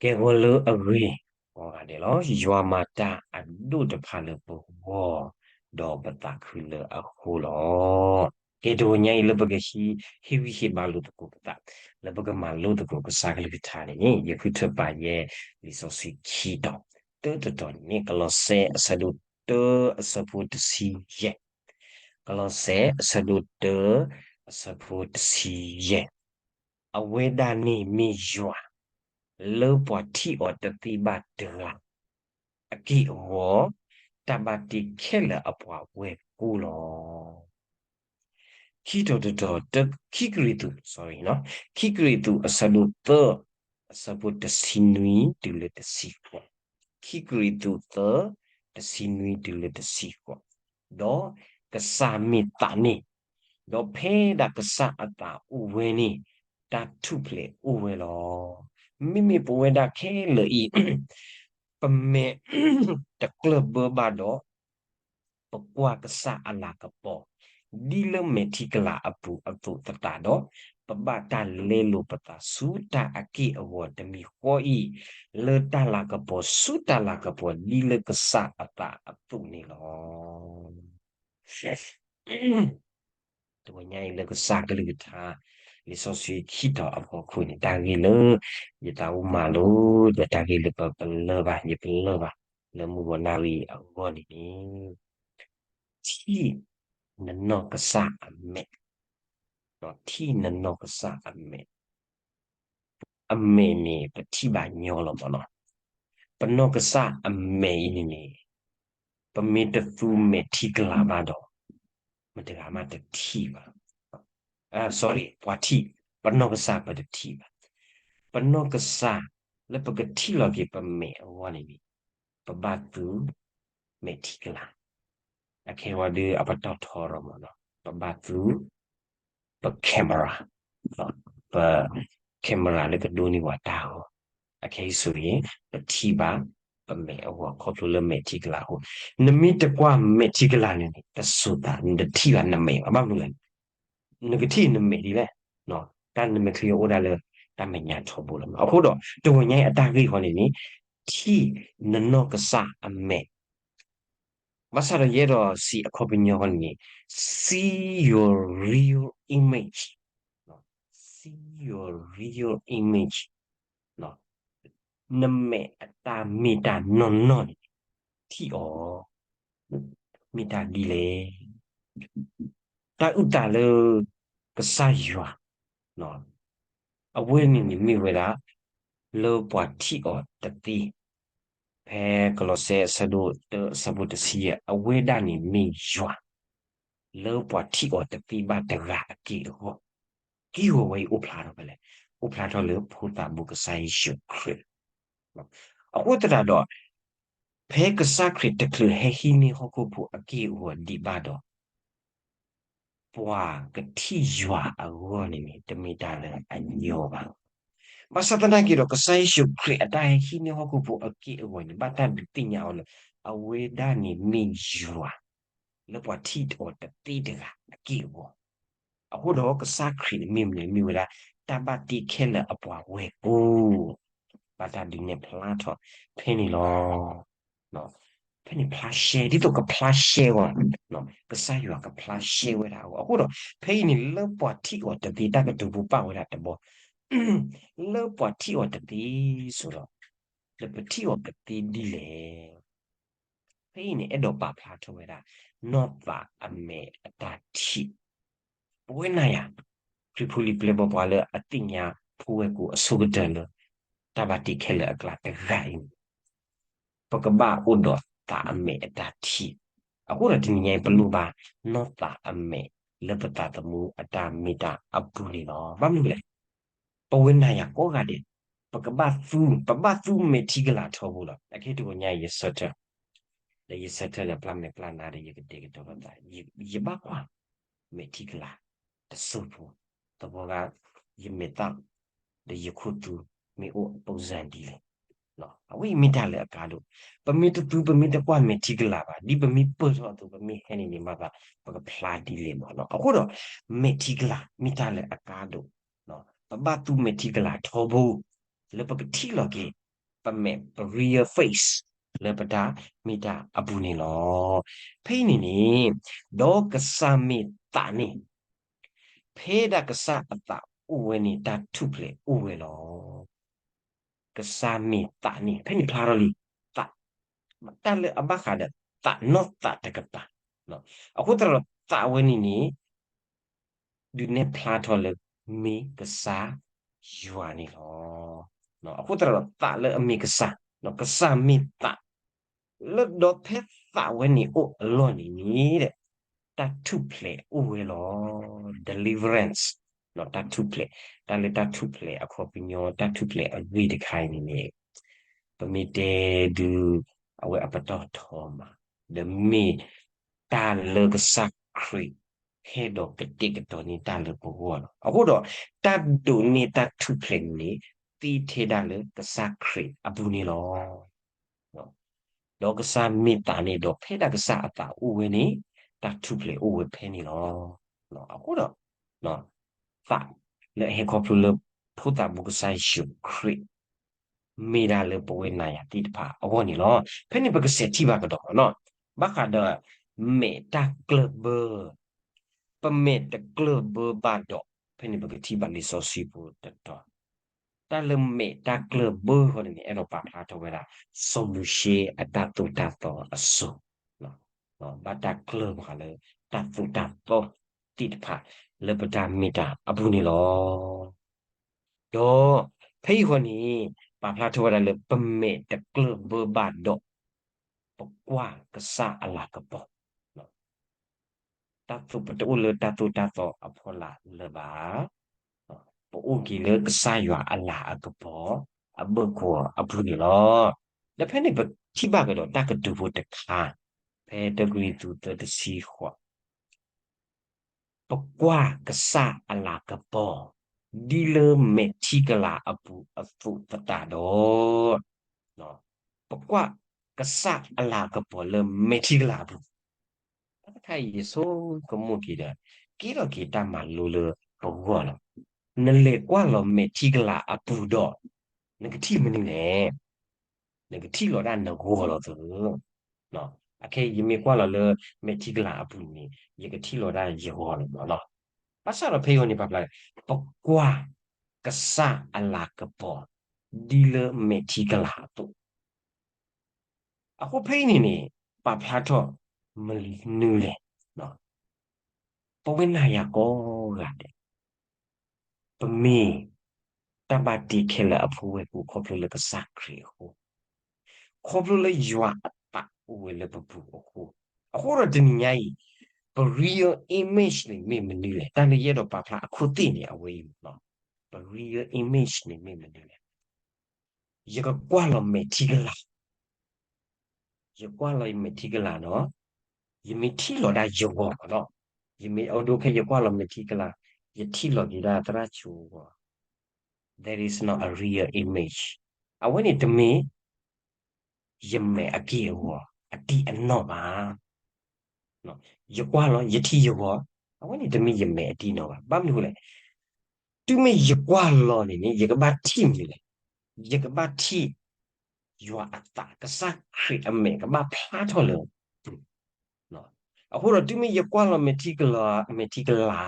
ကဲဂီၤလၢအဂ့ၤ ကိးဂၤဒဲးလီၤ. ယွၤမၤတၢ်အဒိၣ်တဖၣ်လၢပဂီၢ် ဒီးပသးခုလၢအဃိလီၤ. ကဲတဂီၤညါအံၤလၢပကဟံး ဟ့ၣ်ဂံၢ်ဟ့ၣ်ဘါလိာ်သကိးပသး လၢပကမၤလိသကိးကစၢ်ကလုၢ်ကထါန့ၣ် ယဃုထၢပာ်ယဲ လံာ်စီဆှံခံတီၤ တၢတတီၤန့ၣ် ကလီးစဲအဆၢဒိၣ်တၢ အဆၢဖိတဆံယဲၢ် ကလီးစဲအဆၢဒိၣ်တၢ အဆၢဖိတဆံယဲၢ် အဝဲဒၣ်န့ၣ်မ့ၢ်ယွၤ လၢပှၤထံၣ်အီၤတသ့ဘၣ်တဂၤ အက့ၢ်အဂီၤ တၢ်ဘၣ်တ့ခဲလၢာ်အပှၤဝဲၢ်ကိာ်လီၤ. ခံတီၤတတီၤ တ ခံကရံၣ်သူး sorry နီၤ ခံကရံၣ်သူးအဆၢဒိၣ်သၢ အဆၢဖိတဆံနွံတုၤလၢတဆံဃိး ခံကရံၣ်သူးသၢ တဆံနွံတုၤလၢတဆံဃိး ဒီးကစၢ်မ့ၢ်သးန့ၣ် ဒီးဖဲဒၣ်ကစၢ်အသးအိၣ်ဝဲန့ၣ် တၢ်ထူၣ်ဖျဲးအိၣ်ဝဲလီၤ. မ့မ့ၢ်ပဝဲဒၣ်ခဲလၢာ်အံၤ ပမဲာ်တကျၢၢ်ဘၢဘၣ်ဒီး ပကွၢ်ကစၢ်အလၤကပီၤ ဒ်လၢမဲာ်ထံကလၤအပူၤအသိးသတးဒီး ပဘၣ်တၢ်လဲလိာ်ပသးဆူတၢ်အက့ၢ်အဂီၤတမံၤဃီအံၤ လၢတၢ်လၤကပီၤဆူတၢ်လၤကပီၤဒ်လၢကစၢ်အသးအသိးန့ၣ်လီၤ. တဂီၤညါအံၤလၢကစၢ်ကလုၢ်ကထါ လံာ်စီဆှံခံတီၤအဖီခိၣ်န့ၣ် တၢ်ဂ့ၢ်လၢ ယသးအိၣ်မၤလိ ဒီးတၢ်ဂ့ၢ်လၢပပလၢၢ်ဘၣ် ယပလၢၢ်ဘၣ် လၢမုၢ်ဂီၤနၣ်ရံၣ်အဂီၢ်န့ၣ်န့ၣ် ထံၣ်နနီၢ်ကစၢ်အမဲာ်, ထံၣ်နနီၢ်ကစၢ်အမဲာ်, အမဲာ်န့ၣ် ပထံၣ်ဘၣ်ညီလီၤမးနီၤ, ပနီၢ်ကစၢ်အမဲာ်အံၤန့ၣ်န့ၣ် ပမ့ၢ်တသူမဲာ်ထံကလၤဘၣ်ဒီး မတဂၤမးတထံၣ်ဘၣ်, sorry ပှၤထံၣ်, ပနီၢ်ကစၢ်ပတထံၣ်ဘၣ်, ပနီၢ်ကစၢ်လၢပကထံၣ်လီၤက့ၤပမဲာ်အဂီၢ်န့ၣ်န့ၣ် ပဘၣ်သူ မဲာ်ထံကလၤ, အခဲအံၤဒုးအပတီၢ်ထီရီၤမးနီၤ, ပဘၣ်သူ ပ camera, ပ camera လၢကဒိးန့ၢ်ပှၤတၢ်ဂီၤ, အခဲအံၤဆိန့ၣ် ပထံၣ်ဘၣ် ပမဲာ်အဂီၢ် ခီဖျိလၢမဲာ်ထံကလၤအဃိ, နမ့ၢ်တကွၢ်မဲာ်ထံကလၤန့ၣ်န့ၣ် တစိၤသး နတထံၣ်ဘၣ်နမဲာ်ဘၣ်, ဘၣ်မနုၤလဲၣ်, နကထံၣ်နမဲာ်ဒ်လဲၣ်, တၢ်နမဲာ်ချံအိၣ်ဒၣ်လၢ တၢ်မဲာ်ညါထီဘိလီၤ. အဃိဒီး တဂီၤညါအံၤအတၢ်ဂ့ၢ်ဃီန့ၣ်န့ၣ် ထံၣ်နနီၢ်ကစၢ်အမဲာ် ဘၣ်ဆၣ်ဒီးယအဲၣ်ဒိးစံးအခီပညီဃီန့ၣ်န့ၣ် see your real image, see your real image, နမဲာ်အတၢ်မ့ၢ်တၢ်နီၢ်နီၢ်န့ၣ် ထံၣ်အီၤ မ့ၢ်တၢ်ဒ်လဲၣ်. တၢ်အုၣ်သးလၢ ကစၢ်ယွၤ အဝဲန့ၣ်န့ၣ်မ့ၢ်ဝဲဒၣ် လၢပှၤထံၣ်အီၤတသ့, ဖဲကလီးစဲအဆၢဒိၣ်တၢအဆၢဖိတဆံယဲၢ် အဝဲဒၣ်န့ၣ်မ့ၢ်ယွၤ လၢပှၤထံၣ်အီၤတသ့ဘၣ်တဂၤအက့ၢ်အဂီၢ်, က့ၢ်ဂီၤဝဲအံၤအိၣ်ဖျါထီၣ်ဖဲလဲၣ်, အိၣ်ဖျါထီၣ်လၢဖိသးဘိကစၢ်ယ့ၣ်ၡူးခရံာ်, အဃိသတးဒီး ဖဲကစၢ်ခရံာ်တချုးဟဲဟံးန့ၢ်ဟီၣ်ခိၣ်ဖိအက့ၢ်အဂီၤဒံးဘၣ်ဒီး ပှၤကထံၣ်ယွၤအဂီၢ်န့ၣ်န့ၣ် တမ့ၢ်တၢ်လၢအညီဘၣ်. ဘၣ်ဆၣ်သနာ်က့ဒီး ကစၢ်ယ့ၣ်ၡူးခရံာ်အတၢ်ဟဲဟံးန့ၢ်ဟီၣ်ခိၣ်ဖိအက့ၢ်အဂီၤန့ၣ် ဘၣ်တၢ်ဒုးသ့ၣ်ညါအီၤလၢ အဝဲဒၣ်န့ၣ်မ့ၢ်ယွၤ လၢပှၤထံၣ်အီၤတသ့တဂၤအက့ၢ်အဂီၤ, အဃိဒီးကစၢ်ခရံာ်န့ၣ်မ့ၢ်မနုၤမ့ၢ်ဝဲဒၣ် တၢ်ဘၣ်တ့ခဲလၢာ်အပှၤဝဲၢ်ကိာ်, ဘၣ်တၢ်ဒုးနဲၣ်ဖျါထီၣ်ဖဲန့ၣ်လီၤ. ဖဲန့ၣ်ဖျါရှဲ ဒ်သိးကဖျါရှဲအဂီၢ်, ကစၢ်ယွၤကဖျါရှဲဝဲဒၣ်အဂီၢ်, အဃိဒီး ဖဲအံၤန့ၣ် လၢပှၤထံၣ်အီၤတသ့ တၢ်ကတိၤပူၤပာ်ဝဲဒၣ်တဘီ လၢပှၤထံၣ်အီၤတသ့စိဒီး လၢပထံၣ်အီၤကသ့ဒ်လဲၣ်. ဖဲအံၤန့ၣ် အဲၣ်ဒိးပာ်ဖျါထီၣ်ဝဲဒၣ် နီၢ်သးအမဲာ်အတၢ်ထံၣ်, ပဝဲနၤယၤ ခရံာ်ဖိလံၤပျဲၢ်ဘီၣ်ပှၤလၢအသ့ၣ်ညါဖိဝဲၢ်ကိာ်အဆိကတၢၢ်လၢ တၢ်ဘၣ်တ့ခဲလၢာ်အကျါတဂၤအံၤန့ၣ် ပကဘၣ်အိၣ်ဒီးသးအမဲာ်အတၢ်ထံၣ်, အဃိဒီးတနံၤညါအံၤ ပလိၣ်ဘၣ်နီၢ်သးအမဲာ်လၢပသးသမူအတၢ်မ့ၢ်တၢ်အပူၤန့ၣ်လီၤ. ဘၣ်မနုၤလဲၣ်, ပဝဲနၤယၤကိးဂၤဒဲး ပကဘၣ်သူ ပဘၣ်သူမဲာ်ထံကလၤထီဘိလီၤ. အခဲတဂီၤညါအံၤ ယဆၢထၢၣ် ဒီးယဆၢထၢၣ်ဒီးပျၢ်မဲာ်ပျၢ်နါဒီး ယကတဲာ်ကတီၤလိာ်သး, ယဘၣ်ကွၢ် မဲာ်ထံကလၤ တစိၢ်ဖိ, သဝီဂၤ ယမဲာ်သၣ် ဒီးယခိၣ်သူ မ့ၢ်အိၣ်အပူၤစၢ်ဒ်လဲၣ်. အဝဲအံၤမ့ၢ်တၢ်လၢအကါဒိၣ်, ပမ့ၢ်တသူ ပမ့ၢ်တကွၢ်မဲာ်ထံကလၤဘၣ်, ဒ်ပမ့ၢ်ပၢၢ်ထီၣ်အသိး ပမ့ၢ်ဟဲန့ၣ်န့ၣ်မၤသး ပကဖျါဒ်လဲၣ်မးနီၤ. အဃိဒီး မဲာ်ထံကလၤ မ့ၢ်တၢ်လၢအကါဒိၣ်, ပဘၣ်သူမဲာ်ထံကလၤထီဘိ လၢပကထံၣ်လီၤက့ၤ ပမ့ၢ်ပ real face လၢပတၢ်မ့ၢ်တၢ်အပူၤန့ၣ်လီၤ. ဖဲအံၤန့ၣ်န့ၣ်, ဒီးကစၢ်မ့ၢ်သးန့ၣ်, ဖဲဒၣ်ကစၢ်အသးအိၣ်ဝဲန့ၣ် တၢ်ထူၣ်ဖျဲးအိၣ်ဝဲလီၤ. ကစၢ်မ့ၢ်သးန့ၣ် ဖဲန့ၣ်ဖျါထီၣ်လံ, သး, တၢ်လၢအဘၣ်ဃးဒီးသး နီၢ်သးတကပၤ, အဃိသတးဒီးသးဝဲန့ၣ်န့ၣ် ဒုးနဲၣ်ဖျါထီၣ်လၢမ့ၢ်ကစၢ်ယွၤန့ၣ်လီၤ. အဃိသတးဒီးသးလၢအမ့ၢ်ကစၢ်, ကစၢ်မ့ၢ်သး, လၢဒီးဖဲသးဝဲန့ၣ်အိၣ်အလီၢ်န့ၣ်န့ၣ်, တၢ်ထူၣ်ဖျဲးအိၣ်ဝဲလီၤ. deliverance, တၢ်ထူၣ်ဖျဲး, တၢ်လၢတၢ်ထူၣ်ဖျဲးအခီပညီ တၢ်ထူၣ်ဖျဲးအဂ့ၢ်တခါအံၤန့ၣ်န့ၣ်, ပမ့ၢ်တဲဒုး အဝဲအပတီၢ်ထီမး, ဒီးမ့ၢ်တၢ်လၢကစၢ်ခရံာ် ဟဲဒီးကတဲာ်ကတီၤန့ၢ်တၢ်လၢပဂီၢ်လီၤ. အဃိဒီး တၢ်ဒိးန့ၢ်တၢ်ထူၣ်ဖျဲးန့ၣ် သ့ထဲဒၣ်လၢကစၢ်ခရံာ်အပူၤန့ၣ်လီၤ. ဒီးကစၢ်မ့ၢ်သးန့ၣ်ဒီး ဖဲဒၣ်ကစၢ်အသးအိၣ်ဝဲန့ၣ် တၢ်ထူၣ်ဖျဲးအိၣ်ဝဲဖဲန့ၣ်လီၤ. အဃိဒီး သးလၢအဟဲခီဖျိလၢ ဖိသၣ်ဘိကစၢ်ယ့ၣ်ၡူးခရံာ် မ့ၢ်ဒၣ်လၢပဝဲနၤယၤသ့ၣ်တဖၣ်အဂီၢ်န့ၣ်လီၤ. ဖဲန့ၣ်ပကစးထံၣ်ဘၣ်ကဒီးလီၤ. ဘၣ်ဃးဒီး မဲာ်တၢ်ကျၢၢ်ဘၢ, ပမဲာ်တကျၢၢ်ဘၢဘၣ်ဒီး, ဖဲန့ၣ်ပကထံၣ်ဘၣ်လံာ်စီဆှံဖိတတီၤ, တၢ်လၢမဲာ်တၢ်ကျၢၢ်ဘၢဃီန့ၣ်န့ၣ် အဲၣ်ဒိးပာ်ဖျါထီၣ်ဝဲဒၣ် စီၤမိၤၡ့အတၢ်သိၣ်တၢ်သီအစိၤ, ဘၣ်တၢ်ကျၢၢ်ပှၤလၢတၢ်သိၣ်တၢ်သီသ့ၣ်တဖၣ် လၢပတၢ်မ့ၢ်တၢ်အပူၤန့ၣ်လီၤ. ဒီးဖဲအံၤဃီန့ၣ် ပာ်ဖျါထီၣ်ဝဲဒၣ်လၢပမဲာ်တကျၢၢ်ဘၢဘၣ်ဒီး ပကွၢ်ကစၢ်အလၤကပီၤ, တၢ်သိၣ် ပတအိၣ်လၢတၢ်သိၣ်တၢ်သီအဖီလာ်လၢၤဘၣ်, ပအိၣ်က့ၤလၢကစၢ်ယွၤအလၤအကပီၤအဘၢၣ်ကဝီၤအပူၤန့ၣ်လီၤ. ဒီးဖဲန့ၣ်ပထံၣ်ဘၣ်ကဒီးတၢ်ကတိၤဖိတခါ, ဖဲတၢကရံၣ်သူးသၢတဆံဃိး ပကွၢ်ကစၢ်အလၤကပီၤ ဒ်လၢမဲာ်ထံကလၤအပူၤအသိးသတးဒီး, ပကွၢ်ကစၢ်အလၤကပီၤလၢမဲာ်ထံကလၤအပူၤ, တၢ်တခါအံၤယဆိကမိၣ်က့ၤဒီး ကဲထီၣ်က့ၤတၢ်မၤလိလၢပဂီၢ်လီၤ. နလဲၤကွၢ်လီၤမဲာ်ထံကလၤအပူၤဒီး နကထံၣ်မနုၤလဲၣ်. နကထံၣ်လီၤဒၣ်နဂီၤလီၤသၢ. အခဲအံၤယမ့ၢ်ကွၢ်လီၤလၢမဲာ်ထံကလၤအပူၤန့ၣ် ယကထံၣ်လီၤဒၣ်ယဂီၤလီၤမးလီၤ. ဘၣ်ဆၣ်ဒီးဖဲအံၤန့ၣ် ပာ်ဖျါ ပကွၢ်ကစၢ်အလၤကပီၤ ဒ်လၢမဲာ်ထံကလၤအသိး. အဃိဖဲအံၤန့ၣ်န့ၣ် ပာ်ဖျါထီၣ်မနုၤလဲၣ်. ပဝဲနၤယၤကိးဂၤဒဲး ပမ့ၢ်တၢ်ဘၣ်တ့ခဲလၢာ်အဖိဝဲၢ်ကိာ် ခီဖျိလၢကစၢ်ခရံာ်အဃိ, ခီဖျိလၢယွၤအသးအိၣ်ဝဲလၢပပူၤအဃိ, အဃိဒီးတနံၤညါအံၤ ပ real image န့ၣ်မ့ၢ်မနုၤလဲၣ်. တၢ်လၢယအဲၣ်ဒိးပာ်ဖျါအခိၣ်သ့ၣ်န့ၣ် အဝဲအံၤမးလီၤ. ပ real image န့ၣ်မ့ၢ်မနုၤလဲၣ်. ယကကွၢ်လီၤမဲာ်ထံကလၤ ယကွၢ်လီၤယမဲာ်ထံကလၤဒီး ယမ့ၢ်ထံၣ်လီၤဒၣ်ယဂီၤလီၤ. ယမ့ၢ်အိၣ်ဒိဖဲယကွၢ်လီၤမဲာ်ထံကလၤ ယထံၣ်လီၤက့ၤဒၣ်သရၣ်ဆိအဂီၤ, that is not a real image. အဝဲန့ၣ်တမ့ၢ် ယမဲာ်အက့ၢ်အဂီၤအတံၢ်အနီၢ်ဘၣ်. ယကွၢ်လီၤ ယထံၣ်ယဂီၤ, အဝဲန့ၣ်တမ့ၢ်ယမဲာ်အတံၢ်အနီၢ်ဘၣ်. ဘၣ်မနုၤအဃိလဲၣ်. တုၤမ့ၢ်ယကွၢ်လီၤန့ၣ်န့ၣ် ယကဘၣ်ထံၣ်မနုၤလဲၣ်. ယကဘၣ်ထံၣ် ယွၤအသး ကစၢ်ခရံာ်အမဲာ်ကဘၣ်ဖျါထီၣ်လၢ အဃိဒီးတုၤမ့ၢ်ယကွၢ်လီၤမဲာ်ထံကလၤ, မဲာ်ထံကလၤ,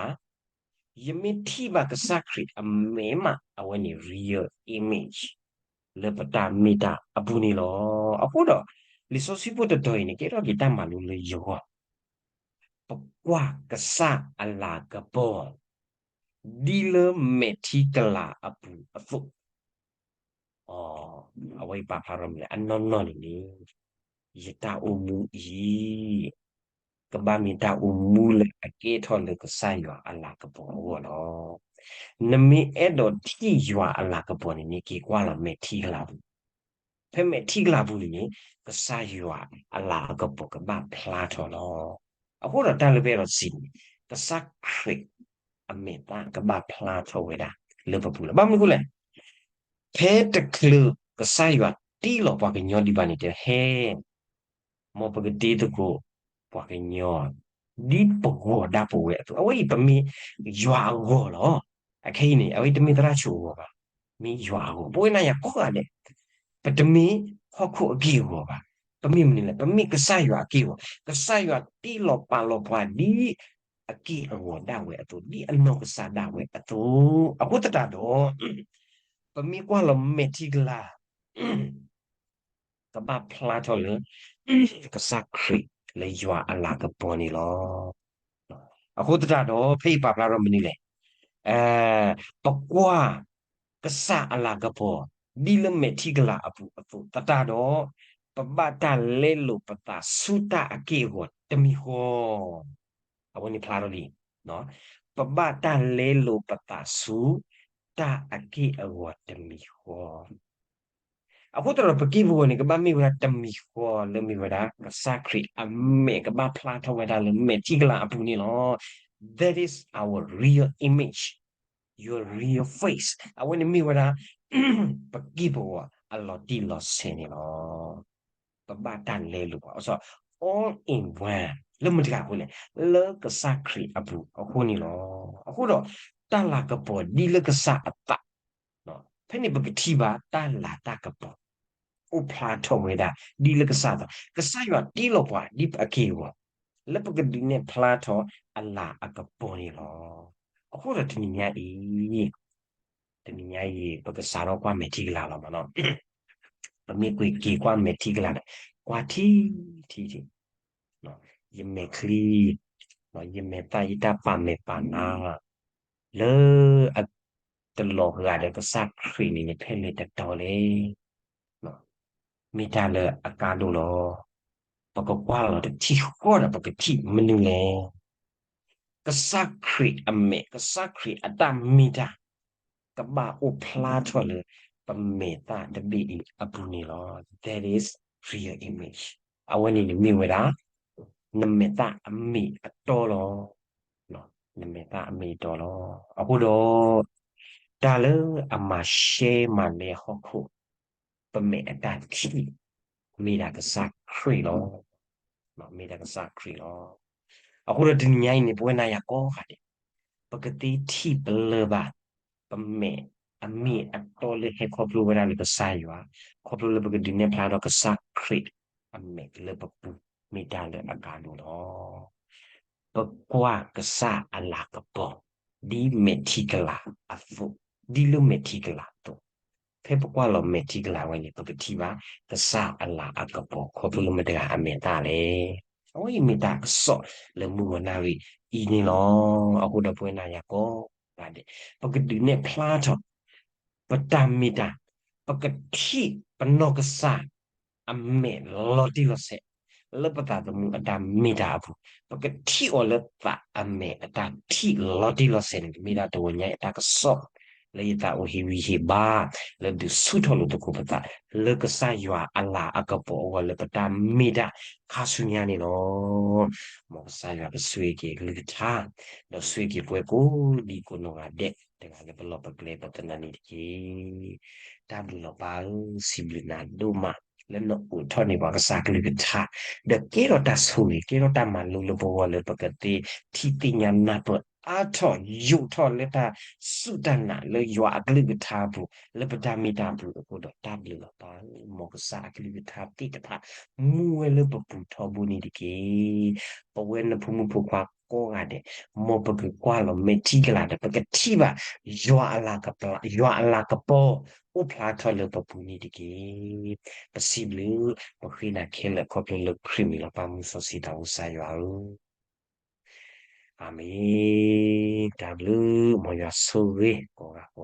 ယမ့ၢ်ထံၣ်ဘၣ်ကစၢ်ခရံာ်အမဲာ်မး အဝဲန့ၣ် real image လၢပတၢ်မ့ၢ်တၢ်အပူၤန့ၣ်လီၤ. အဃိဒီး လံာ်စီဆှံဖိတတီၤအံၤန့ၣ် ကဲထီၣ်က့ၤတၢ်မၤလိလၢယဂီၢ်, ပကွၢ်ကစၢ်အလၤကပီၤ ဒ်လၢမဲာ်ထံကလၤအပူၤအသိး. အဝဲအံၤပာ်ဖျါထီၣ်မနုၤလဲၣ်. အနီၢ်နီၢ်န့ၣ်န့ၣ် ယတၢ်အိၣ်မူအံၤ ကဘၣ်မ့ၢ်တၢ်အိၣ်မူလၢအကဲထီၣ်လၢကစၢ်ယွၤအလၤကပီၤအဂီၢ်လီၤ. နမ့ၢ်အဲၣ်ဒိးထံၣ်ယွၤအလၤကပီၤန့ၣ် မ့ၢ်က့ၤကွၢ်လီၤမဲာ်ထံကလၤပူၤ, ဖဲမဲာ်ထံကလၤပူၤန့ၣ်န့ၣ် ကစၢ်ယွၤအလၤအကပီၤကဘၣ်ဖျါထီၣ်လီၤ. အဃိဒီးတၢ်လၢပအဲၣ်ဒိးစံးန့ၣ် ကစၢ်ခရံာ်အမဲာ်သၣ်ကဘၣ်ဖျါထီၣ်ဝဲဒၣ်လၢပပူၤလီၤ. ဘၣ်မနုၤအဃိလဲၣ်. ဖဲတချုးကစၢ်ယွၤတ့လီၤပှၤကညီဒံးဘၣ်န့ၣ် တဟဲ မ်ပကတ့သကိးပှၤကညီ ဒ်ပဂီၤဒၣ်ပဝဲအသိး. အဝဲအံၤပမ့ၢ်ယွၤအဂီၤလီၤ. အခဲအံၤန့ၣ် အဝဲတမ့ၢ်သရၣ်ဆိအဂီၤဘၣ်, မ့ၢ်ယွၤအဂီၤ. ပဝဲနၤယၤကိးဂၤဒဲး ပတမ့ၢ်ဟီၣ်ခိၣ်အက့ၢ်အဂီၤဘၣ်. ပမ့ၢ်မနုၤလဲၣ်, ပမ့ၢ်ကစၢ်ယွၤအက့ၢ်အဂီၤ, ကစၢ်ယွၤတ့လီၤပာ်လီၤပှၤဒ်အက့ၢ်အဂီၤဒၣ်ဝဲအသိး, ဒ်အနီၢ်ကစၢ်ဒၣ်ဝဲအသိး, အဃိသတးဒီး ပမ့ၢ်ကွၢ်လီၤမဲာ်ထံကလၤ ကဘၣ်ဖျါထီၣ်လၢ ကစၢ်ခရံာ်လၢယွၤအလၤကပီၤန့ၣ်လီၤ. အဃိသတးဒီး ဖဲအံၤပာ်ဖျါထီၣ်မနုၤလဲၣ်, ပကွၢ်ကစၢ်အလၤကပီၤ ဒ်လၢမဲာ်ထံကလၤအပူၤအသိးသတးဒီး, ပဘၣ်တၢ်လဲလိာ်ပသးဆူတၢ်အက့ၢ်အဂီၤတမံၤဃီ အဝဲန့ၣ်ဖျါထီၣ်လံ. ပဘၣ်တၢ်လဲလိာ်ပသးဆူ တၢ်အက့ၢ်အဂီၤတမံၤဃီ. အဃိသတးဒီး ပက့ၢ်ပဂီၤန့ၣ် ကဘၣ်မ့ၢ်ဝဲဒၣ်တမံၤဃီလၢမ့ၢ်ဝဲဒၣ် ကစၢ်ခရံာ်အမဲာ်ကဘၣ်ဖျါထီၣ်ဝဲဒၣ်လၢမဲာ်ထံကလၤအပူၤန့ၣ်လီၤ. That is our real image, your real face. အဝဲန့ၣ်မ့ၢ်ဝဲဒၣ် ပက့ၢ်ပဂီၤအလီၤတံၢ်လီၤဆဲးန့ၣ်လီၤ. ပဘၣ်တၢ်လဲလိာ်ပှၤ, all in one လၢမတၤတဂၤအဃိလဲၣ်, လၢကစၢ်ခရံာ်အပူၤအဃိန့ၣ်လီၤ. အဃိဒီး တၢ်လၤကပီၤဒ်လၢကစၢ်အသး, ဖဲန့ၣ်ပကထံၣ်ဘၣ်တၢ်လၤတၢ်ကပီၤ အိၣ်ဖျါထီၣ်ဝဲဒၣ် ဒ်လၢကစၢ်အသး, ကစၢ်ယွၤတ့လီၤပှၤဒ်အက့ၢ်အဂီၤ လၢပကဒုးနဲၣ်ဖျါထီၣ်အလၤအကပီၤန့ၣ်လီၤ. အဃိဒီးတနံၤညါအံၤ တနံၤညါအံၤ ပကစးထီၣ်ကွၢ်မဲာ်ထံကလၤလီၤမးနီၤ. ပမ့ၢ်ကွၢ်က့ၤကွၢ်မဲာ်ထံကလၤန့ၣ် ကွၢ်ထံထံထံ ယမဲာ်ချံ, ယမဲာ်သၣ် ယတၢ်ပာ်မဲာ်ပာ်နါ လၢအတလီၤဂာ်ဒီးကစၢ်ခရံာ်န့ၣ် ဖဲလဲၣ်တတီၤလဲၣ်. မ့ၢ်တၢ်လၢအကါဒိၣ်လီၤ. ပကကွၢ်လီၤတထံၣ်ဃီဒီး ပကထံၣ်မနုၤလဲၣ်. ကစၢ်ခရံာ်အမဲာ်, ကစၢ်ခရံာ်အတၢ်မ့ၢ်တၢ် ကဘၣ်အိၣ်ဖျါထီၣ်လၢ ပမဲာ်သၣ်တဘ့ၣ်အံၤအပူၤန့ၣ်လီၤ. That is real image. အဝဲန့ၣ်န့ၣ်မ့ၢ်ဝဲဒၣ် နမဲာ်သၣ်အမ့ၢ်အတီလီၤ. နမဲာ်သၣ်အမ့ၢ်အတီလီၤ. အဃိဒီး တၢ်လၢအမၤရှဲမၤလဲဟီၣ်ခိၣ် ပမဲာ်အတၢ်ထံၣ် မ့ၢ်ဒၣ်ကစၢ်ခရံာ်လီၤ. မ့ၢ်ဒၣ်ကစၢ်ခရံာ်လီၤ. အဃိဒီးတနံၤညါအံၤန့ၣ် ပဝဲနၤယၤကိးဂၤဒဲး ပကသ့ထံၣ်ပလၢၢ်ဘၣ် ပမဲာ်အမ့ၢ်အတီလၢဟဲခီဖျိဝဲဒၣ်လၢကစၢ်ယွၤ, ခီဖျိလၢပကဒုးနဲၣ်ဖျါဒီးကစၢ်ခရံာ်အမဲာ်လၢပပူၤ မ့ၢ်တၢ်လၢအကါဒိၣ်လီၤ. ပကွၢ်ကစၢ်အလၤကပီၤ ဒ်မဲာ်ထံကလၤအသိး, ဒ်လၢမဲာ်ထံကလၤအသိး, ဖဲပကွၢ်လီၤမဲာ်ထံကလၤဝဲန့ၣ် ပကထံၣ်ဘၣ်ကစၢ်အလၤအကပီၤ ခီဖျိလၢမတၤတဂၤအမဲာ်သၣ်လဲၣ်. အဝဲအံၤမ့ၢ်တၢ်ကစီၣ်လၢမုၢ်ဂီၤနၣ်ရံၣ်အံၤန့ၣ်လီၤ. အဃိဒီးပဝဲနၤယၤကိးဂၤဒဲး ပကဒုးနဲၣ်ဖျါထီၣ် ပတၢ်မ့ၢ်တၢ်, ပကထံၣ်ပနီၢ်ကစၢ် အမဲာ်လီၤတံၢ်လီၤဆဲး လၢပသးသမူအတၢ်မ့ၢ်တၢ်အပူၤ, ပကထံၣ်အီၤလၢသးအမဲာ်အတၢ်ထံၣ်လီၤတံၢ်လီၤဆဲးန့ၣ် မ့ၢ်ဒၣ်တဝီညါအတၢ်ကစီၣ် လၢယသးအိၣ်ဟ့ၣ်ဂံၢ်ဟ့ၣ်ဘါ လၢဒုးဆူၣ်ထီၣ်လိာ်သကိးပသး လၢကစၢ်ယွၤအလၤအကပီၤအဂီၢ်လၢပတၢ်မ့ၢ်တၢ်ခါဆူညါန့ၣ်လီၤ. မ်ကစၢ်ယွၤကဆိၣ်ဂ့ၤက့ၤအကလုၢ်ကထါ ဒီးဆိၣ်ဂ့ၤက့ၤပှၤကိးဒံကိးနီၢ်ဂၤဒဲး တဂၤလၢပလီၢ်ပကျဲပသနၢၣ်န့ၣ်တက့ၢ်. တၢ်ဘျုးလီၤပၢ်ဧၢ, စံးဘျုးနၤဒိၣ်မး လၢနအိးထီၣ်န့ၢ်ပှၤကစၢ်ကလုၢ်ကထါ ဒီးကဲထီၣ်တၢ်ဆိၣ်ဂ့ၤ ကဲထီၣ်တၢ်မၤလိလၢပဂီၢ်လၢပကသ့ထံၣ်သ့ၣ်ညါနၢ်ပၢၢ်အါထီၣ် ယိာ်ထီၣ်လၢတၢ်စူၢ်တၢ်နာ်လၢယွၤအကလုၢ်ကထါအပူၤ လၢပတၢ်မ့ၢ်တၢ်ပူၤအဃိဒီး တၢ်ဘျုးလီၤပၢ်ဧၢ, မ်ကစၢ်အကလုၢ်ကထါသ့ၣ်တဖၣ် မူဝဲလၢပပူၤထီဘိန့ၣ်တက့ၢ်. ပဝဲနဖိမုၣ်ဖိခွါကိးဂၤဒဲး မ်ပကကွၢ်လီၤမဲာ်ထံကလၤဒီး ပကထံၣ်ဘၣ် ယွၤအလၤကပီၤ ယွၤအလၤကပီၤ အိၣ်ဖျါထီၣ်လၢပပူၤန့ၣ်တက့ၢ်. ပစံးဘျုး ပဃ့နၤခဲလၢာ်ခီဖျိလၢခရံာ်မံၤလီၤ. ပၢ်မုၢ်စီဆှံသးဘိကစၢ်ယွၤဧၢ, အၤမ့ၣ်. တၢ်ဘျုး မ်ယွၤဆိၣ်ဂ့ၤကိးဂၤ